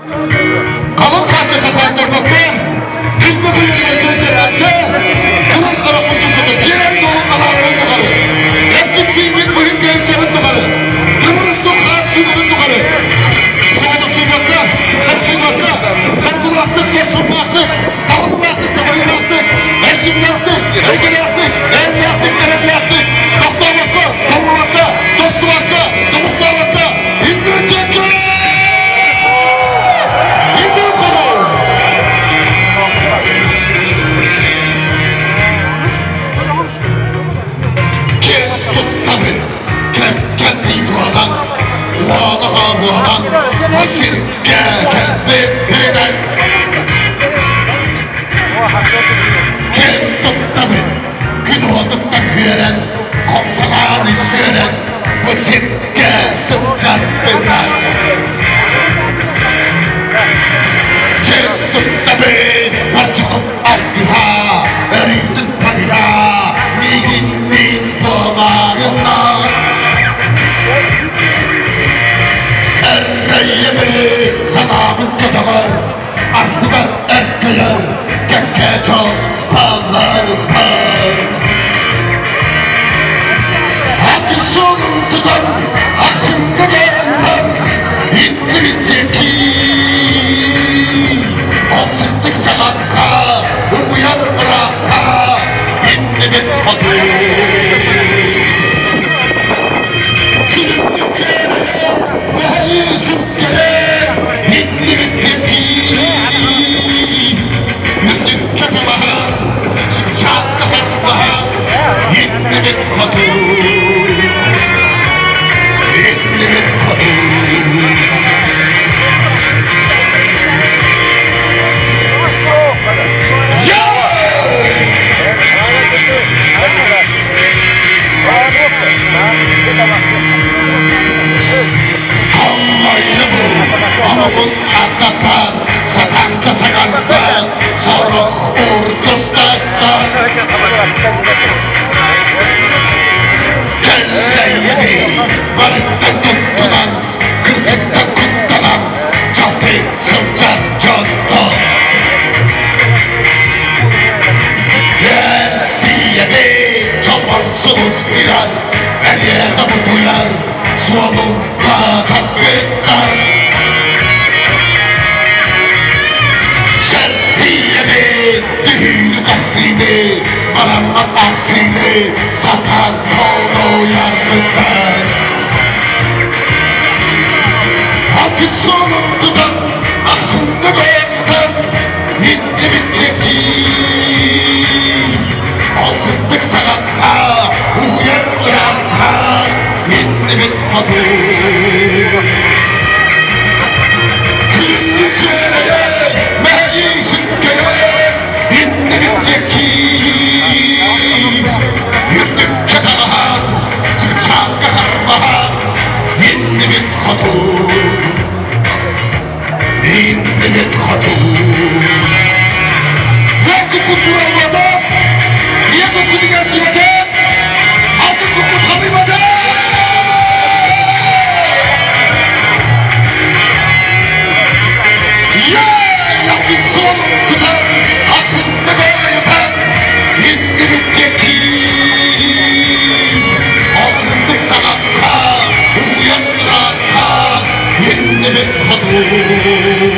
Халыҥ хааччахха хаайтарбакка, килбэ күлүгэр күөттэрбэккэ, кулун харах мучукката киэҥ дуолун аһаарарын тухары, эппит-сииммит быһыт кэйиччэҕин тухары, тымыр-устун хаан сүүрэрин тухары, соҕотохсуйбакка, сапсыйбакка, соргулаахтык, сорсуннаахтык, табыллаахтык, табыллаахтык, эрчимнээхтик, эйгэлээхтик, эрэллээхтик, эрэллээхтик, тохтообокко, толлубакка, тостубакка, тобуктаабакка, инники Күн уотуттан үөрэн, хопсалаан үссүөрэн, бу сиргэ сылдьарбынан. Киэн туттабын, барчалык аргыһа, өрүүтүн барыһа, миигинниин буолаарына. Эррэйэбин, санаабын көтөҕөр, ардыгар эркэйэр, кэккэ дьон баалларыттан. Акысонун тутан, ахсымҥа кэлтэн, иннибит диэки. Ол сырдык саҕахха, угуйар ыраахха, иннибит хоту. Күлүмнүү күөрэгэй, мэһэйи сүргэлээн, иннибит диэки. Үрдүккэ талаһан, чыпчаакка харбаһан, иннибит хоту. Иннибит хоту. Омугун аттатан, сатаан да саҥарбат, сорох урдустаттан. Кэллэйэби барыттан туттунан, кырдьыктан куттанан, дьалты сылдьар дьонтон. Эрдийэби чолбон сулус ыйар, эриэтэ бутуйар, суолун баатарбыттар. Сэртиэби, түһүүнү тахсыыны, бараммат ахсыыны сатаан толуйарбыттар. Алгыс суолун тутан, ахсынны гойтан, иннибит диэки. Ол сырдык саҕахха, угуйар ыраахха, иннибит хоту. Күннү күөрэйэ, мэһэйи сүргэйэ, иннибит диэки. Үрдүккэ таҕаһан, чыпчаалга харбаһан, иннибит хоту. Иннибит хоту. Уокку куттураллата, ийэ куккутугар сибэтэ, алтын куккут халыйбата! Иннибит хоту.